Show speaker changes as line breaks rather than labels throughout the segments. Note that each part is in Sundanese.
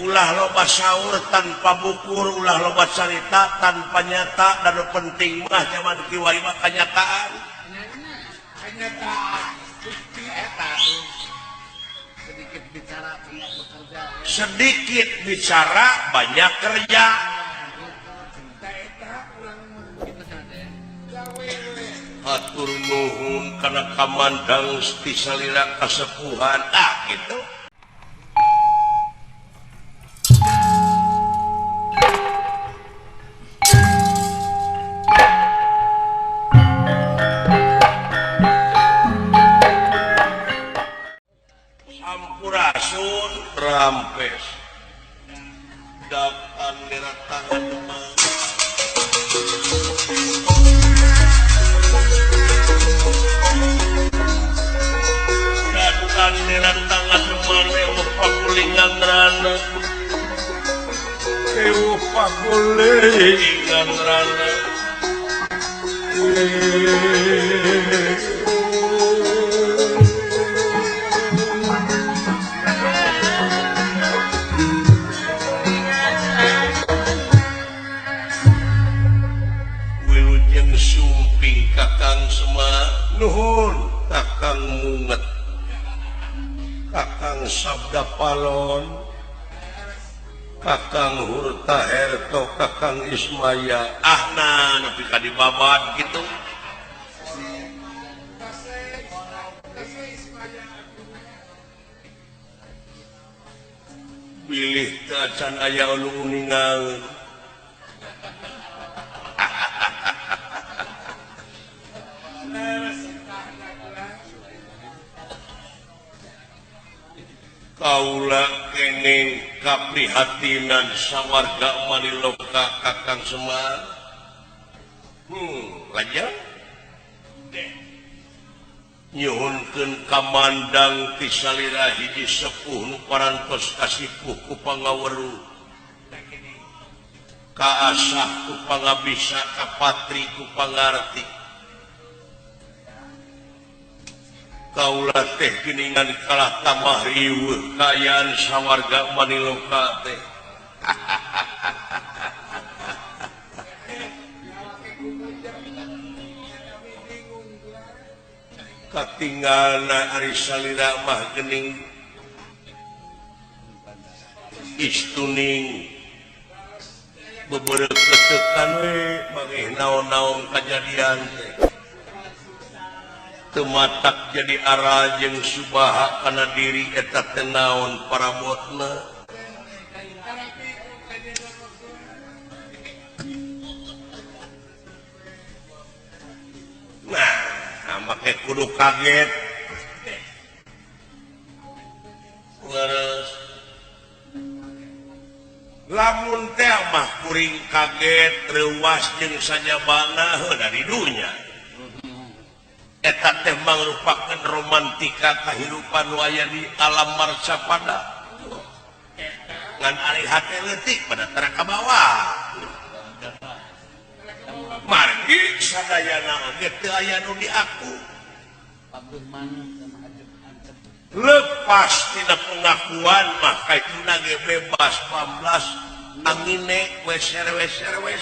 Ulah loba saur tanpa bukur, ulah loba carita tanpa nyata, dan nu penting mah zaman kiwari mah kenyataan.
Kenyataan. Bukti eta tuh. Sedikit bicara, banyak bekerja.
Sedikit bicara, banyak kerja.
Eta eta urang mah. Gitu sana ya. Gawe we.
Hatur nuhun kana kamandang ti salira kasepuhan, ah gitu. Sampurasun, rampes dapan tangan Demang. Datang tangan Demang, ewuh pakulingan rana, ewuh pakulingan rana. Wilujeng sumping, Kakang Semar. Nuhun, Kakang Munget, Kakang Sabda Palon, Kakang Hurta Herto, Kakang Ismaya. Ah, nah, nepi ka dibabad gitu.
Kase, kase Ismaya.
Bilih teu acan aya anu uningaeun.
Leres tah kurang.
Kaula kenging kaprihatinan sawarga Maniloka, Kakang Semar. Lanjut. Nyuhunkeun kamandang ti salira hiji sepuh nu parantos kasipuh ku pangaweruh, kaasah ku pangabisa, kapatri ku pangarti. Kaula teh geuningan kalah tambah riweuh kaayaan sawarga Maniloka teh. Katinggalna ari salira mah geuning istuning bebereukeuteukan we mangih naon-naon kajadian teh. Teu matak jadi ara jeung subaha kana diri eta teh naon parabotna. Nah, make kudu kaget. Leres. Lamun teh mah kuring kaget reuwas jeung sajabana heuh dari dunya. Eta teh mangrupakeun romantika kahirupan nu aya di alam marcapada. Ngan ari hate leutik pada tara kabawa. Margi sadayana oge teu aya nu diaku. Lepas tina pengakuan mah kaituna ge bebas bamblas angine weser weser wes.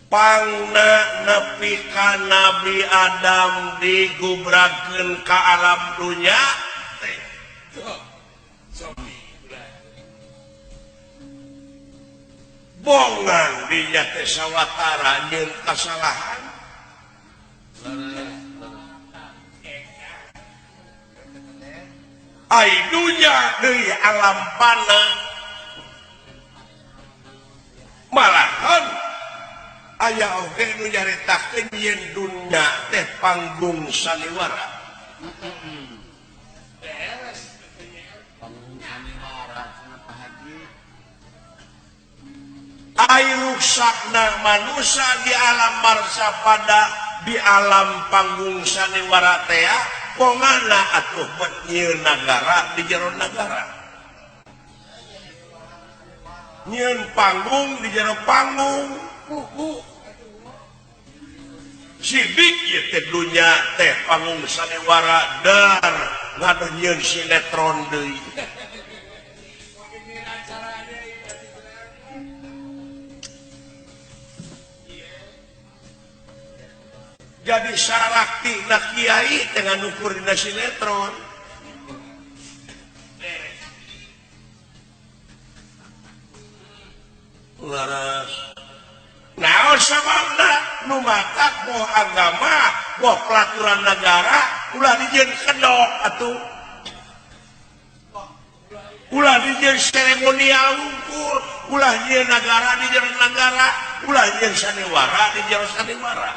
Pangna nepi ka Nabi Adam digubrakeun ka alam dunya teh. Bongan dinya teh sawatara nyeun kasalahan. Ai dunya deui alam panah. Malahan aya oge nu nyaritakeun yen dunya teh panggung saniwara.
Panggung sandiwara cenah Pak Haji.
Ai ruksakna manusia di alam marsapada, di alam panggung saniwara teh pongana atuh bet nyieun nagara di jero nagara. Nyieun panggung di jero panggung. Sidik ieu teh dunya teh panggung sanewara dar ngadu nyieun sinetron deui. Jadi sarakti na kiai dengan ukur dina sinetron. Laras. Naon sababna nu matak boh agama, boh peraturan negara ulah dijieun kedok atuh. Ulah dijieun seremonial ukur, ulah jieun nagara di jero nagara, ulah jieun sanewara di jero sanewara.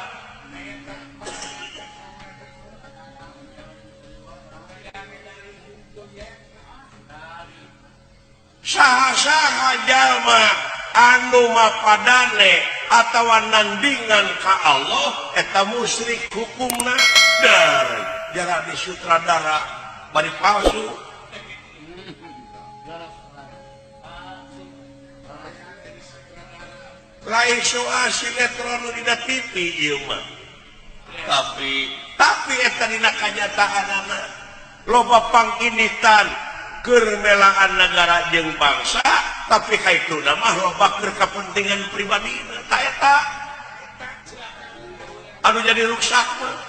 Saha-saha jalma anu mapadane atawa nandingan ka Allah eta musyrik hukumna dar jara di sutradara bari palsu. Lain soal sinetron nu dina TV ieu mah. Tapi eta dina kanyataanana loba panginitan keur melaan negara jeung bangsa tapi kaituna mah loba keur kepentingan pribadi ta eta anu jadi ruksak mah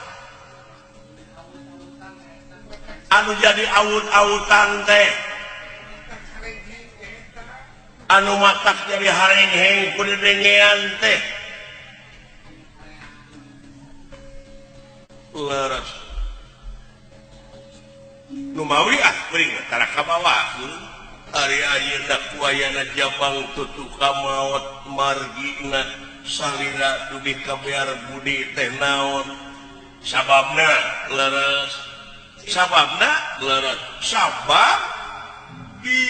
anu jadi awut-awutan teh anu matak jadi harengheng ku didengean teh leres Numawi ah kuring tara kabawa ari ayeuna kuayana jabang tutuka maot margina salira dugi ka bear budi teh naon sababna leres sababna leres sabab di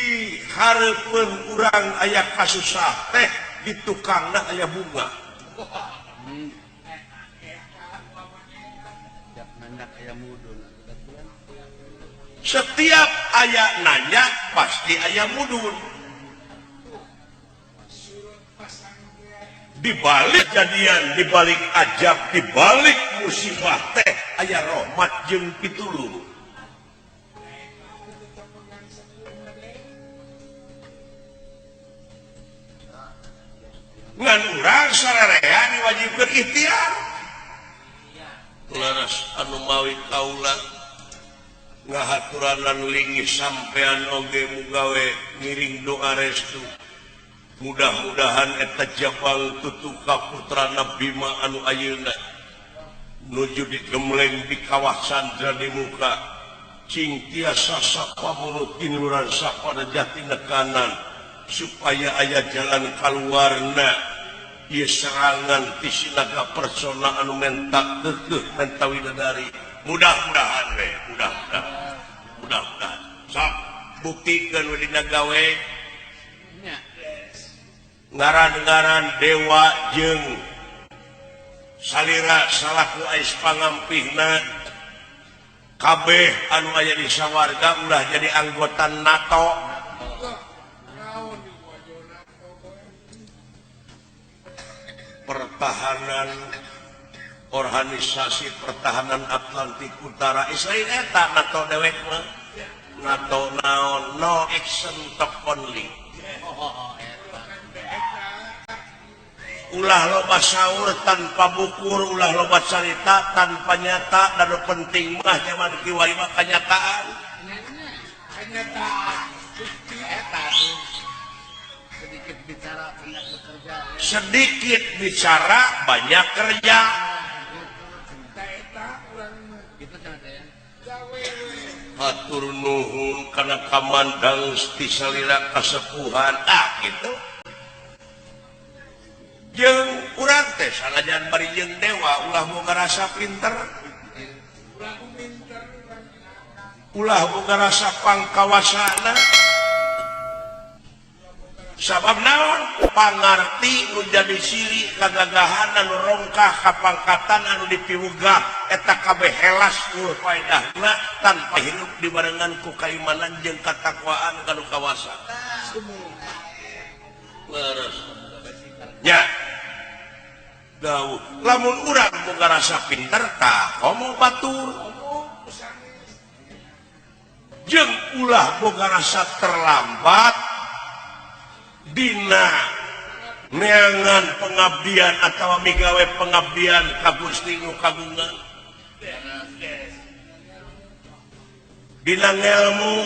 hareupeun urang aya kasusah teh di tukangna aya bunga. Setiap aya nanya pasti aya mudun. Dibalik jadian, dibalik ajab, dibalik musibah teh aya rahmat jeung pitulung. Ngan urang sararea diwajibkeun ikhtiar. Leres anu mawi kaula ngahaturanan linggih sampean oge mugawe ngiring doa restu. Mudah-mudahan eta jabang tutuka putrana Bima anu ayeuna nuju digemleng di kawah Sandra di muka cing tiasa sapa mulut tinuran sapada jati nekanan supaya aya jalan kaluarna ieu serangan ti sinaga persona anu menta keukeuh menta widadari. Mudah-mudahan we, mudah-mudahan. Mudah-mudahan. Sok buktikeun we dina gawe. Ngaran-ngaran dewa jeung salira salaku ais pangampihna kabeh anu aya di sawarga ulah jadi anggota NATO. Pertahanan Organisasi Pertahanan Atlantik Utara Israel eta NATO dewek mah. NATO naon no action talk only. Ulah loba saur tanpa bukur, ulah loba carita tanpa nyata, dan penting mah zaman kiwari mah kenyataan.
Kenyataan. Eta sedikit bicara banyak bekerja.
Sedikit bicara banyak kerja. Hatur nuhun kana kamandang ti salira kasepuhan ah gitu. Jeung urang teh sanajan bari jeung dewa ulah boga rasa pinter. Ulah boga rasa pangkawasana. Sabab naon pangarti nu jadi siri kagagahan anu rongkah kapangkatan anu dipiwugah eta kabeh helas nu faedahna tanpa hirup dibarengan ku kaimanan jeung katakwaan kanu kawasa. Leres. Nya. Dawuh lamun urang boga rasa pinter tah komo batur. Jeung ulah boga rasa terlambat dina neangan pengabdian atau migawe pengabdian ka Gusti nu kagungan. Dina ngelmu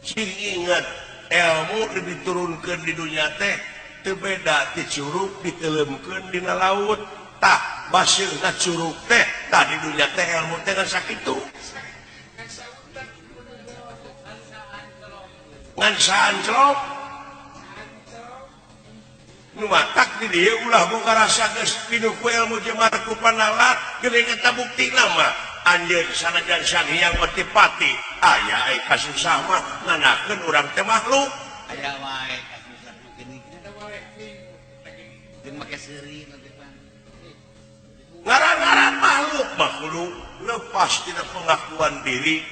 sing ingat ilmu diturunkeun di dunya teh teu beda ti curug diteuleumkeun dina laut. Tah baseuna curug teh tah di dunya teh ilmu teh ngan sakitu. Ngan saanclok nu matak di dieu ulah boga rasa geus pinuh ku ilmu jemar ku panalat geuning eta buktina mah anjeun sanajan Sang Hyang Pati aya ai kasusah mah nganakeun urang teh makhluk
aya wae kasusah geuning jeung make seuri nanti pan
ngaran-ngaran makhluk mah kudu lepas tina pengakuan diri.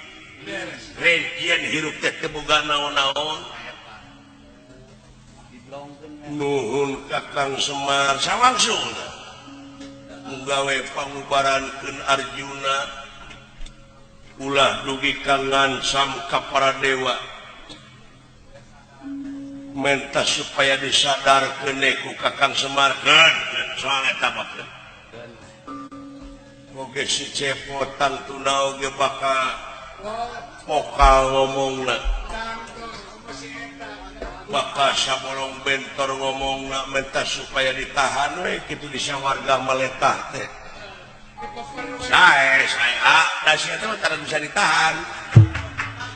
Rejian hirup teh teu boga naon-naon. Nuhun Kakang Semar sawangsungna mugawe pangubarankeun Arjuna ulah dugi ka ngansam ka para dewa menta supaya disadarkeun ku Kakang Semar keun soal eta mah oge si Cepot tangtuna oge bakal pokal ngomongna bakal sabolong bentor ngomongna menta supaya ditahan we kitu di sawarga maletah teh sae sae ah da sia teh tara bisa ditahan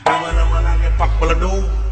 di mana-mana ge pak beledug.